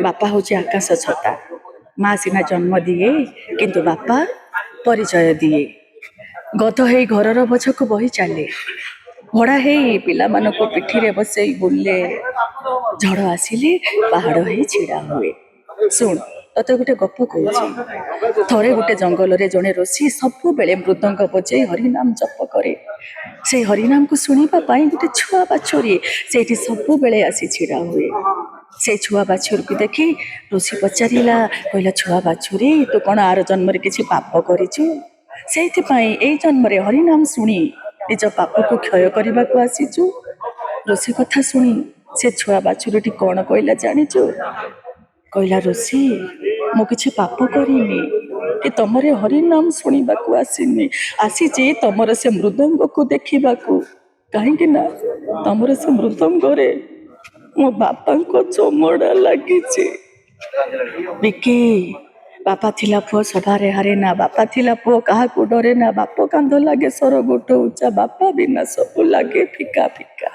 ବାପା ହଉଛି ଆକାଶ ଛତା। ମା ସିନା ଜନ୍ମ ଦିଏ, କିନ୍ତୁ ବାପା ପରିଚୟ ଦିଏ। ଗଧ ହେଇ ଘରର ବୋଝକୁ ବହି ଚାଲେ, ଘୋଡ଼ା ହେଇ ପିଲାମାନଙ୍କୁ ପିଠିରେ ବସେଇ ବୁଲେ, ଝଡ଼ ଆସିଲେ ପାହାଡ଼ ହେଇ ଛିଡ଼ା ହୁଏ। ଶୁଣ, ତତେ ଗୋଟେ ଗପ କହୁଛି। ଥରେ ଗୋଟେ ଜଙ୍ଗଲରେ ଜଣେ ଋଷି ସବୁବେଳେ ମୃଦଙ୍ଗ ବଜେଇ ହରିନାମ ଜପ କରେ। ସେଇ ହରିନାମକୁ ଶୁଣିବା ପାଇଁ ଗୋଟେ ଛୁଆ ବାଛୁରୀ ସେଇଠି ସବୁବେଳେ ଆସି ଛିଡ଼ା ହୁଏ। ସେଇ ଛୁଆ ବାଛୁରୀକୁ ଦେଖି ଋଷି ପଚାରିଲା, କହିଲା, ଛୁଆ ବାଛୁରୀ, ତୁ କଣ ଆର ଜନ୍ମରେ କିଛି ପାପ କରିଛୁ? ସେଇଥିପାଇଁ ଏଇ ଜନ୍ମରେ ହରିନାମ ଶୁଣି ନିଜ ପାପକୁ କ୍ଷୟ କରିବାକୁ ଆସିଛୁ? ଋଷି କଥା ଶୁଣି ସେ ଛୁଆ ବାଛୁରୀଟି କଣ କହିଲା ଜାଣିଛୁ? କହିଲା, ଋଷି, ମୁଁ କିଛି ପାପ କରିନି କି ତମର ହରିନାମ ଶୁଣିବାକୁ ଆସିନି। ଆସିଛି ତମର ସେ ମୃଦଙ୍ଗକୁ ଦେଖିବାକୁ, କାହିଁକି ନା ତମର ସେ ମୃଦଙ୍ଗରେ ମୋ ବାପାଙ୍କ ଚମଡ଼ା ଲାଗିଛି। ବିକି, ବାପା ଥିଲା ପୁଅ ସଭାରେ ହାରେ ନା, ବାପା ଥିଲା ପୁଅ କାହାକୁ ଡରେ ନା, ବାପ କାନ୍ଧ ଲାଗେ ସରଗଠୁ ଉଚ୍ଚା, ବାପା ବିନା ସବୁ ଲାଗେ ଫିକା ଫିକା।